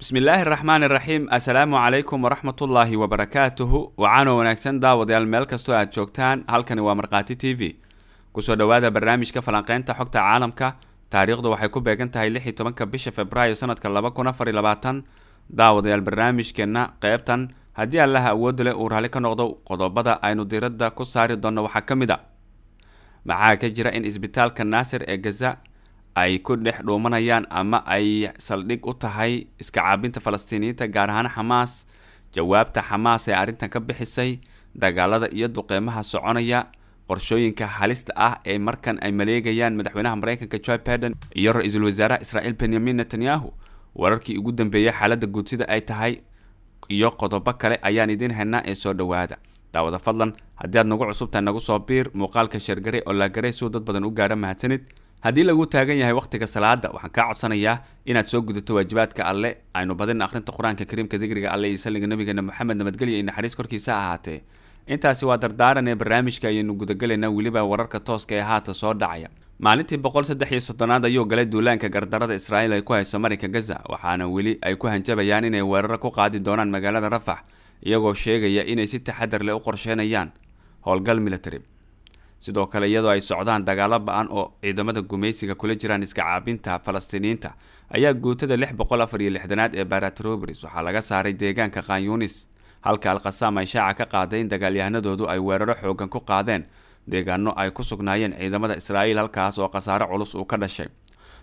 Bismillaahi raxmaani raxiim. Assalaamu calaykum waraxmatullaahi wabarakaatuhu. Wacaanoo wanaagsan daawadayaal, meel kastoo aad joogtaan. Halkani waa Markhaati TV. Kusoo dhowaada barnaamijka falanqeynta xogta caalamka. Taariikhdu waxay ku beegan tahay 16-ka bisha Februaayo sanadka 2024. Daawadayaal, barnaamijkeenna qeybtan, haddii Allaha awoodda leh uu raalli ka noqdo, qodobada aynu diiradda ku saari doonno waxaa ka mid a: maxaa ka jira in isbitaalka Naasir ee Gaza ay ku dhex dhuumanayaan ama ay saldhig u tahay iska caabinta Falastiiniyiinta, gaar ahaan Xamaas? Jawaabta Xamaas ee arrintan ka bixisay, dagaalada iyo duqeymaha soconaya, qorshooyinka halista ah ee markan ay maleegayaan madaxweynaha Mareykanka Joe Biden iyo ra-iisul wasaaraha Israa'iil Benyamin Netanyahu, wararkii ugu dambeeyay xaaladda guud sida ay tahay iyo qodobo kale ayaan idiin haynaa ee soo dhowaada. Daawada fadlan, haddii aad nagu cusubtahay, nagu soo biir. Muuqaalka share garee oo like garee suu dad badan u gaara. Mahadsanid. Haddii lagu taagan yahay wakhtiga salaada, waxaan kaa codsanayaa inaad soo gudato waajibaadka Alle. Aynu badin akhrinta Qur-aanka Kariimka, dikriga Alle iyo salliga nabigeena Moxamed, nabadgelya iyo naxariis korkiisa ahaatee. Intaasi waa dardaaran ee barnaamijka ayaynu gudagelaynaa, weliba wararka tooska ee haata soo dhacaya. Maalintii 133aad ayuu galay duulaanka gardarada Israa'iil ay ku hayso marinka Gaza, waxaana weli ay ku hanjabayaan inay weeraro ku qaadi doonaan magaalada Rafax, iyagoo sheegaya inay si taxadar leh u qorsheynayaan howlgal military. Sidoo kale, iyadoo ay socdaan dagaalo ba-an oo ciidamada gumaysiga kula jiraan iska caabinta Falastiiniyiinta, ayaa guutada 664aad ee paratroopers waxaa laga saaray deegaanka Khanyunis, halka Alkhasaam ay shaaca ka qaaday in dagaalyahanadoodu ay weeraro xoogan ku qaadeen deegaano ay ku sugnaayeen ciidamada Israa'iil, halkaas oo khasaare culus uu ka dhashay.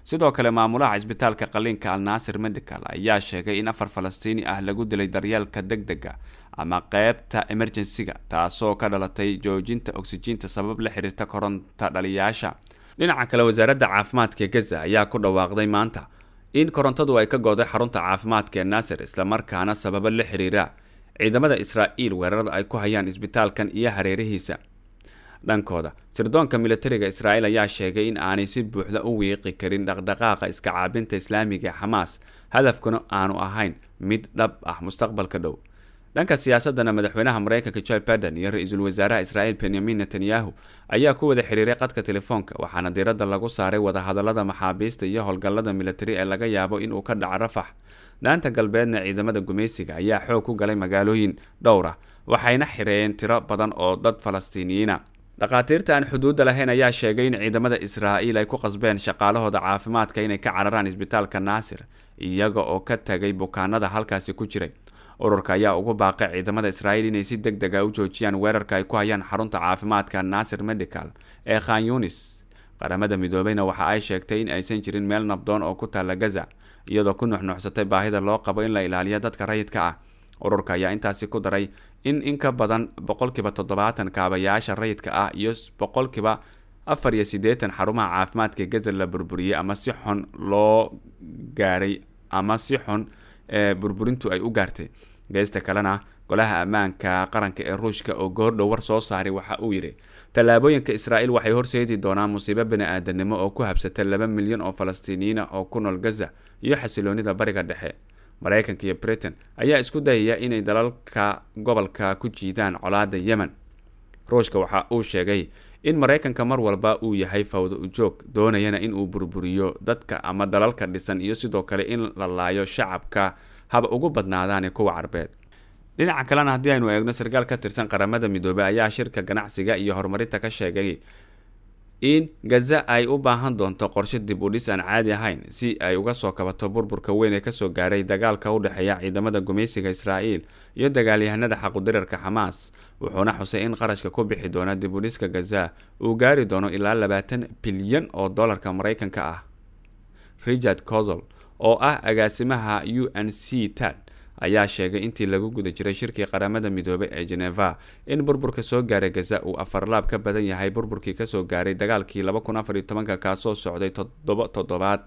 Sidoo kale, maamulaha cisbitaalka qaliinka Al Naasir Medical ayaa sheegay in afar Falastiini ah lagu dilay daryeelka deg dega ama qeybta emergency-ga, taasoo ka dhalatay joojinta oksijiinta sabab la xiriirta koronta dhaliyaasha. Dhinaca kale, wasaaradda caafimaadka Gaza ayaa ku dhawaaqday maanta in korontadu ay ka go'day xarunta caafimaadka ee Naasir, islamarkaana sababo la xiriira ciidamada Israa'iil weerarada ay ku hayaan isbitaalkan iyo hareerihiisa. Dhankooda, sirdoonka militariga Israa'iil ayaa sheegay in aanay si buuxda u wiiqi karin dhaqdhaqaaqa iska caabinta Islaamiga ee Xamaas, hadafkuna aanu ahayn mid dhab ah mustaqbalka dhow. Dhanka siyaasadana, madaxweynaha Mareykanka Joe Biden iyo ra-iisul wasaaraha Israa'iil Benyamin Netanyahu ayaa ku wada xiriiray qadka telefoonka, waxaana diiradda lagu saaray wadahadalada maxaabiista iyo howlgallada militari ee laga yaabo inuu ka dhaco Rafax. Daanta Galbeedna, ciidamada gumaysiga ayaa xoog ku galay magaalooyin dhowr ah, waxayna xireen tiro badan oo dad Falastiiniyiina. Dhakhaatiirta aan xuduudda lahayn ayaa sheegay in ciidamada Israa'iil ay ku qasbeen shaqaalahooda caafimaadka inay ka cararaan isbitaalka Naasir, iyaga oo ka tagay bukaanada halkaasi ku jiray. Ururka ayaa ugu baaqay ciidamada Israa'iil inay si deg deg a u joojiyaan weerarka ay ku hayaan xarunta caafimaadka Naasir Medical ee Khan Yunis. Qaramada Midoobeyna waxa ay sheegtay in aysan jirin meel nabdoon oo ku taalla Gaza, iyadoo ku nuxnuuxsatay baahida loo qabo in la ilaaliyo dadka rayidka ah. Ururka ayaa intaasi ku daray in ka badan 70% kaabayaasha rayidka ah iyo 84% xarumaha caafimaadka Gaza la burburiyey ama si xun loo gaaray ama si xun burburintu ay u gaartay. Geesta kalena, Golaha Ammaanka Qaranka ee Ruushka oo goordhow war soo saaray waxa uu yidhi: tallaabooyinka Israa'iil waxay horseedi doonaan musiibo bini-aadanimo oo ku habsata 2 milyan oo Falastiiniyiina oo ku nool Gaza iyo xasiloonida Bariga Dhexe. Mareykanka iyo Britain ayaa isku dayaya inay dalalka gobolka ku jiidaan colaada Yemen. Ruushka waxa uu sheegay in Mareykanka mar walba uu yahay fawdo ujoog, doonayana in uu burburiyo dadka ama dalalka dhisan, iyo sidoo kale in la laayo shacabka, haba ugu badnaadaane kuwa Carbeed. Dhinaca kalena, haddii aynu eegno, sarkaal ka tirsan Qaramada Midoobey ayaa shirka ganacsiga iyo horumarinta ka sheegay in Gaza ay u baahan doonto qorshe dib u dhis aan caadi ahayn si ay uga soo kabato burburka weyn ee kasoo gaaray dagaalka u dhexeeya ciidamada gumaysiga Israa'iil iyo dagaalyahanada xaqudirarka Xamaas. Wuxuuna xusay in qarashka ku bixi doona dib u dhiska Gaza uu gaari doono ilaa 20 bilyan oo dollarka Mareykanka ah. Richard Cozol oo ah agaasimaha UNCTAD ayaa sheegay intii lagu guda jiray shirkii Qaramada Midoobay ee Geneva in burburka soo gaaray Gaza uu afarlaab ka badan yahay burburkii kasoo gaaray dagaalkii 2014-ka, kaasoo socday 7 toddobaad.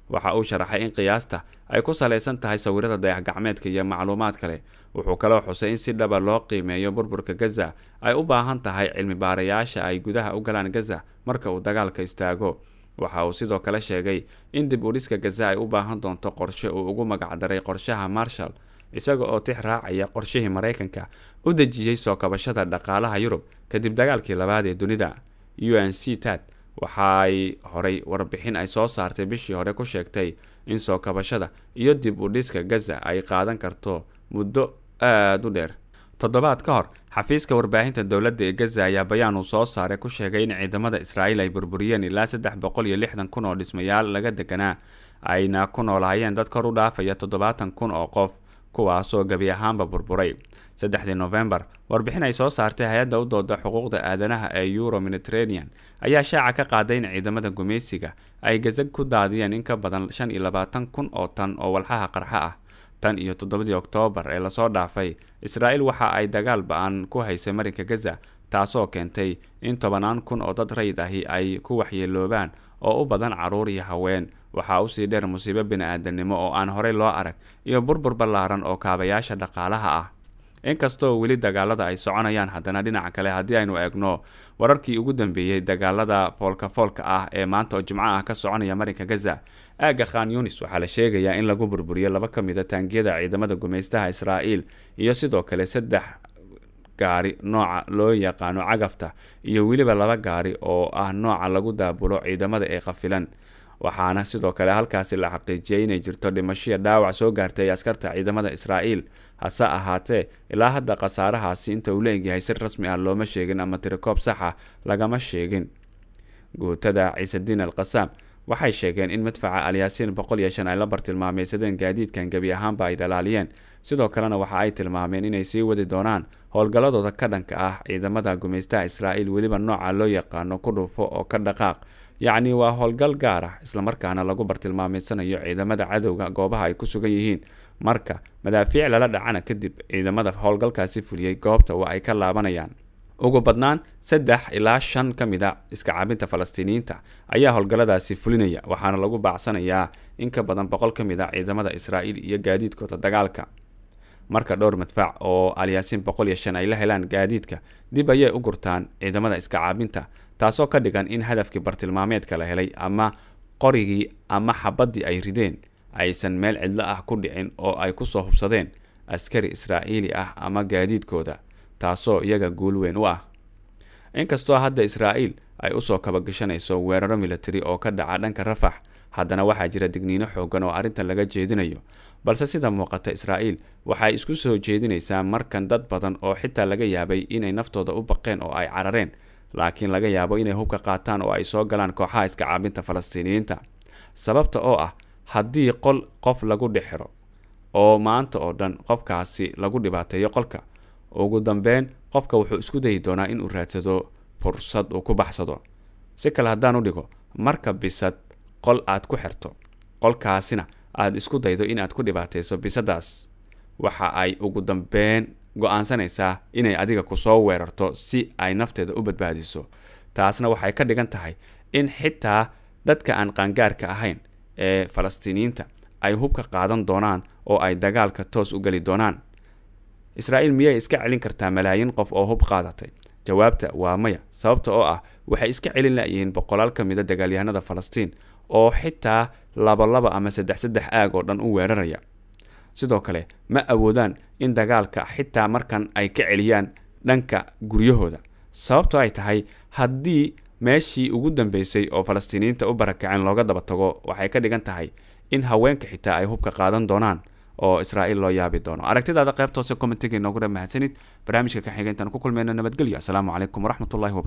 Waxa uu sharaxay in qiyaasta ay ku saleysan tahay sawirada dayax gacmeedka iyo macluumaad kale. Wuxuu kaloo xusay in si dhaba loo qiimeeyo burburka Gaza ay u baahan tahay cilmi baarayaasha ay gudaha u galaan Gaza marka uu dagaalka istaago. Waxa uu sidoo kale sheegay in dib u dhiska Gaza ay u baahan doonto qorshe uu ugu magacdaray qorshaha Marshall, isaga oo tix raacaya qorshihii Mareykanka u dejiyey soo kabashada dhaqaalaha Yurub kadib dagaalkii labaad ee dunida. UNCTAD Waxay horay warbixin ay soo saartay bishii hore ku sheegtay in soo kabashada iyo dib u dhiska Gaza ay qaadan karto muddo aada u dheer. Toddobaad ka hor, xafiiska warbaahinta dowladda ee Gaza ayaa bayaan uu soo saaray ku sheegay in ciidamada Israa'iil ay burburiyeen ilaa 360,000 oo dhismayaal laga deganaa, ayna ku noolaayeen dad kor u dhaafaya 70,000 oo qof, kuwaasoo gebi ahaanba burburay. 3dii Novembar, warbixin ay soo saartay hay-adda u dooda xuquuqda aadanaha ee Euro Mediterranean ayaa shaaca ka qaaday in ciidamada gumaysiga ay Gaza ku daadiyeen in ka badan 25,000 oo tan oo walxaha qarxa ah. Tan iyo 7dii Oktoobar ee lasoo dhaafay, Israa'iil waxa ay dagaal ba-an ku haysay marinka Gaza, taasoo keentay in tobanaan kun oo dad rayid ahi ay ku waxyeeloobaan oo u badan carruur iyo haween. Waxaa usii dheer musiibo bini-aadanimo oo aan horey loo arag iyo burbur ballaaran oo kaabayaasha dhaqaalaha ah. Inkastoo weli dagaalada ay soconayaan, haddana dhinaca kale haddii aynu eegno wararkii ugu dambeeyey dagaalada foolka foolka ah ee maanta oo Jimco ah ka soconaya marinka Gaza, aagga Khan Yunis waxaa la sheegayaa in lagu burburiyo 2 ka mid a taangiyada ciidamada gumaystaha Israa'iil iyo sidoo kale 3 gaari nooca loo yaqaano cagafta iyo weliba 2 gaari oo ah nooca lagu daabulo ciidamada ee qafilan. Waxaana sidoo kale halkaasi la xaqiijiyay inay jirto dhimashiya dhaawac soo gaartay askarta ciidamada Israa'iil. Hase ahaatee, ilaa hadda khasaarahaasi inta uu la egyahay si rasmi ah looma sheegin ama tirikoob saxa lagama sheegin. Guutada Ciisediin al Qasaam waxay sheegeen in madfaca Alyaasiin 105 ay la bartilmaameysadeen gaadiidkan gebi ahaanba ay dhalaaliyeen. Sidoo kalena waxa ay tilmaameen inay sii wadi doonaan howlgalladooda ka dhanka ah ciidamada gumaystaha Israa'iil, weliba nooca loo yaqaano ku dhufo oo ka dhaqaaq, yacni waa howlgal gaar ah islamarkaana lagu bartilmaameysanayo ciidamada cadowga goobaha ay ku sugan yihiin. Marka madaafiic lala dhacana kadib, ciidamada howlgalkaasi fuliyey goobta waa ay ka laabanayaan. Ugu badnaan 3 ilaa 5 ka mid a iska caabinta Falastiiniyiinta ayaa howlgalladaasi fulinaya, waxaana lagu baacsanayaa in ka badan 100 ka mid a ciidamada Israa'iil iyo gaadiidkooda dagaalka. Marka dhowr madfac oo Alyaasiin 105 ay la helaan gaadiidka, dib ayay u gurtaan ciidamada iska caabinta, taasoo ka dhigan in hadafkii bartilmaameedka la helay ama qorigii ama xabaddii ay rideen aysan meel cidlo ah ku dhicin oo ay kusoo hubsadeen askari Israa'iili ah ama gaadiidkooda, taasoo iyaga guul weyn u ah. Inkastoo hadda Israa'iil ay usoo kabagashanayso weeraro militari oo ka dhaca dhanka Rafax, haddana waxaa jira digniino xoogan oo arrintan laga jeedinayo. Balse sida muuqata, Israa'iil waxay isku soo jeedinaysaa markan dad badan oo xitaa laga yaabay inay naftooda u baqeen oo ay carareen, laakiin laga yaabo inay hubka qaataan oo ay soo galaan kooxaha iska caabinta Falastiiniyiinta. Sababta oo ah haddii qol qof lagu dhexiro oo maanta oo dhan qofkaasi lagu dhibaateeyo qolka, ugu dambeyn qofka wuxuu isku dayi doonaa inuu raadsado fursad uu ku baxsado. Si kale haddaan u dhigo, marka bisad qol aad ku xirto, qolkaasina aad isku daydo inaad ku dhibaatayso bisadaas, waxa ay ugu dambeyn go-aansanaysaa inay adiga kusoo weerarto si ay nafteeda u badbaadiso. Taasna waxay ka dhigan tahay in xitaa dadka aan qaangaarka ahayn ee Falastiiniyiinta ay hubka qaadan doonaan oo ay dagaalka toos u geli doonaan. Israa'iil miyay iska celin kartaa malaayiin qof oo hub qaadatay? Jawaabta waa maya, sababta oo ah waxay iska celin layihiin boqolaal ka mid a dagaalyahanada Falastiin oo xitaa 2 2 ama 3 3 aag oo dhan u weeraraya. Sidoo kale ma awoodaan in dagaalka xitaa markan ay ka celiyaan dhanka guryahooda, sababtoo ay tahay haddii meeshii ugu dambeysay oo Falastiiniyiinta u barakaceen looga daba tago, waxay ka dhigan tahay in haweenka xitaa ay hubka qaadan doonaan oo Israa'iil loo yaabi doono. Aragtidaada qaybta hoose commentiga inoogu dha. Mahadsanid. Barnaamijka ka xiga intaan ku kulmayno, nabadgelyo. Asalaamu calaykum waraxmatullahi.